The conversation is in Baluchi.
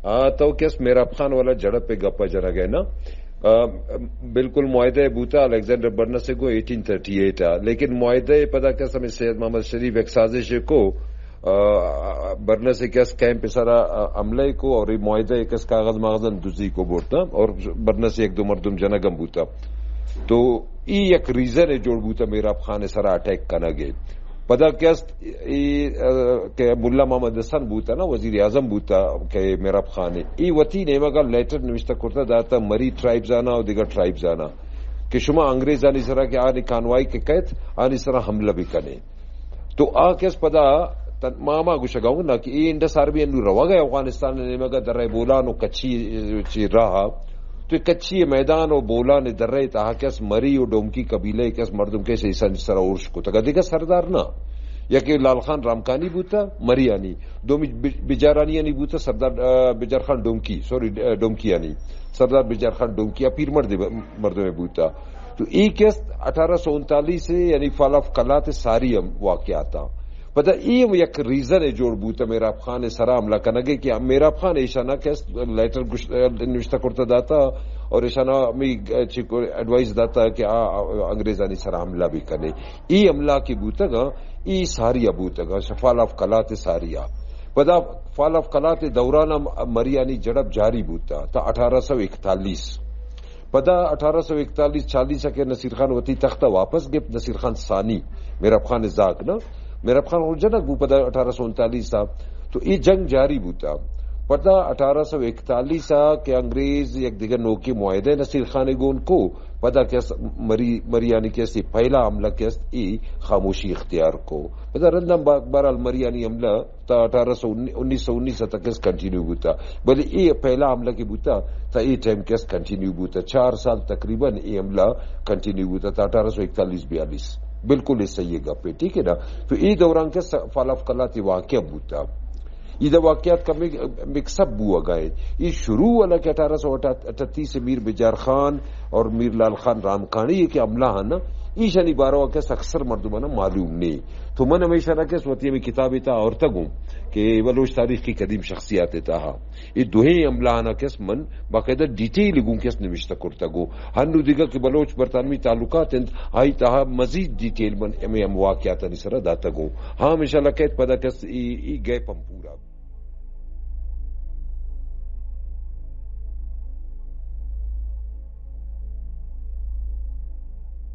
آ، تو کس مہراب خان والا جھڑپ ءِ گپ ءَ جنگ ءَ نا؟ آ، بالکل معاہدہ بوتا الیگزینڈر برنس ءِ گوں ایٹین تھرٹی ایٹ ءَ، لیکن معاہدہ ءِ پدا کس ہمیں سید محمد شریف یک سازش کو، آ، برنس ءِ کس کیمپ ءِ سرا، آ، حملہ کو اور یہ معاہدہ ءِ کس کاغذ ماغذ دزی کو برتا اور برنس ءِ یک دو مردم جنگ ہم بوتا۔ تو ای یک ریزن ءِ جوڑ بوتا مہراب خان ءِ سرا اٹیک کنگ ءِ۔ پدا کہ است، ای، ا، کہ ملا محمد حسن بوتا نا، وزیر اعظم بوتا کہ مہراب خان ءَ ای وتی نیمگا لیٹر نوشتہ کرتا داتا مری ٹرائبز آنا اور دیگر ٹرائبز آنا کہ شما انگریزانی سرا کہ آنی کانوائی کہ کہت، آنی سرا حملہ بکنے۔ تو آ کس پدا تن-، ما، ما گوشگا ہوں نا کہ ای انڈس آرمی انو روگا افغانستان ءِ نیمگا درہ بولان و کچھی چی راہ، تو کچھی میدان و بولان درہ تہا کس مری و ڈومکی قبیلہ کس مردم کس ایسانی سرا اورش کتگا، دیگہ سردار نا۔ یکے لال خان رامکانی بوتا، مریانی، دومی بج-، بجارانی یعنی بوتا، سردار، آ، بجار خان ڈومکی، سوری، آ، ڈومکیانی، سردار بجار خان ڈومکی، آ پیر مرد مردم بوتا۔ تو ای کس اٹھارہ سو انتالیس ءَ، یعنی فال آف قلات ءَ ساری ہم واقعات آں۔ پدا ای ہم یک ریزن ءِ جوڑ بوتا مہراب خان ءِ سرا حملہ کنگ ءِ کہ مہراب خان ایشانا کس لیٹر گش-، نوشتہ کرتا داتا اور ایشانا ہمیں چی کو ایڈوائس داتا کہ آ، آ، انگریزانی سرا حملہ بکنے۔ ای حملہ کہ بوتگا، ای ساریا بوتگا، فال آف قلات ءَ ساریا۔ پدا فال آف قلات ءِ دوران ہم مریانی جھڑپ جاری بوتا تا اٹھارہ سو اکتالیس۔ پدا اٹھارہ سو اکتالیس چالیس ءَ کہ نصیر خان وتی تخت ءَ واپس گپت، نصیر خان ثانی، مہراب خان ءِ زاگ نا، مہراب خان ہو جنگ بو پدا اٹھارہ سو انتالیس ءَ، تو اے جنگ جاری بوتا۔ پدا اٹھارہ سو اکتالیس ءَ کہ انگریز یک دگہ نوکیں معاہدہ نصیر خان ءَ گون کو، پدا کہ است مری-، مریانی کہ است پہلا حملہ کہ است ای خاموشی اختیار کو۔ پدا رندم با-، بہرحال مریانی حملہ تا اٹھارہ سو انیس، انیس سو انیس تک اس کنٹینیو بوتا، بلے اے پہلا حملہ کہ بوتا تا اے ٹائم کس کنٹینیو بوتا، چار سال تقریباً اے حملہ کنٹینیو بوتا تا اٹھارہ سو اکتالیس بیالیس۔ بالکل اے صحیح گپ ہے، ٹھیک ہے نا؟ تو اے دوران کس فال آف قلات واقعہ بوتا۔ اے دا واقعات کا مک-، مکس اپ بوا گئے۔ اے شروع والا کہ اٹھارہ سو اٹھتیس سے میر بجار خان اور میر لال خان رامکانی یہ کہ حملہ ہے نا، ایشانی باروا کس اکثر مردمانا معلوم نہیں۔ تو من ہمیشہ نہ کس وتی ہمیں کتاب تا آورتا گوں کہ بلوچ تاریخ کی قدیم شخصیات تا ہا۔ یہ دوہیں حملہ آنا کس من باقاعدہ ڈیٹیل گوں کس نوشتہ کرتا گوں۔ ہنو دیگا کہ بلوچ برطانوی تعلقات انت، آئی تہا مزید ڈیٹیل من ہمیں ہم واقعاتانی سرا داتا گوں۔ ہاں، ہمیشہ لکیت پدا کس ای، ای گیپ ہم پورا